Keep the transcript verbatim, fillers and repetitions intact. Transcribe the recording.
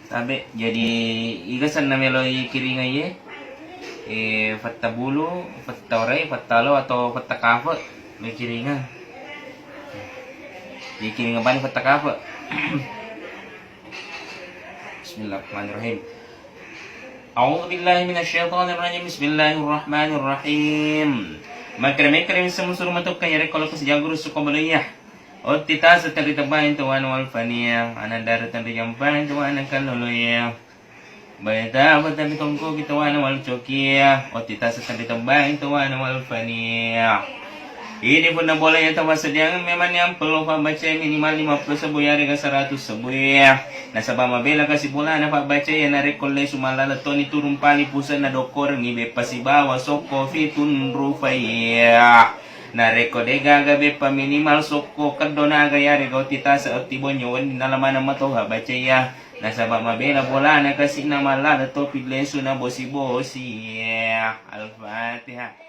Tabe, jadi iga senna melo ikiringa iye? Eh, fetta bulu, fetta orai, fetta lo atau fetta kafe melo ikiringa? Ikiringa bani fetta kafe. Bismillahirrahmanirrahim. A'udzubillahi minasyaitonirrajim. Bismillahirrahmanirrahim. Makkere-makkere misseng musuru matokka yarekko lokko sijaguru suko baloiya. Otti tase tenri tebbaing tuwana wal fania, anandare tenri jampaing tuwana kalloloya. Baeta tenri tongkoki tuwana wal cokia, otti tase tenri tebbaing tuwana wal fania. Idi punna bola iya tawasediangan memang niampello fabbacai minimal lima puluh sebbu yarega seratus sebbu iya. Nasaba mabela kasi bolana fabbacai iya narekko lesu mallala toni turung pali pusenna dokkorengngi beppa sibawa sokko fitunrufaiya. Narekko degaga beppa minimal sokko keddo naga yarega otti tase otti bonyo wenni nala maneng matoha bacaiya. Nasaba mabela bolana kasi na mallala topi lesu na bosi-bosi. Al-Fatihah.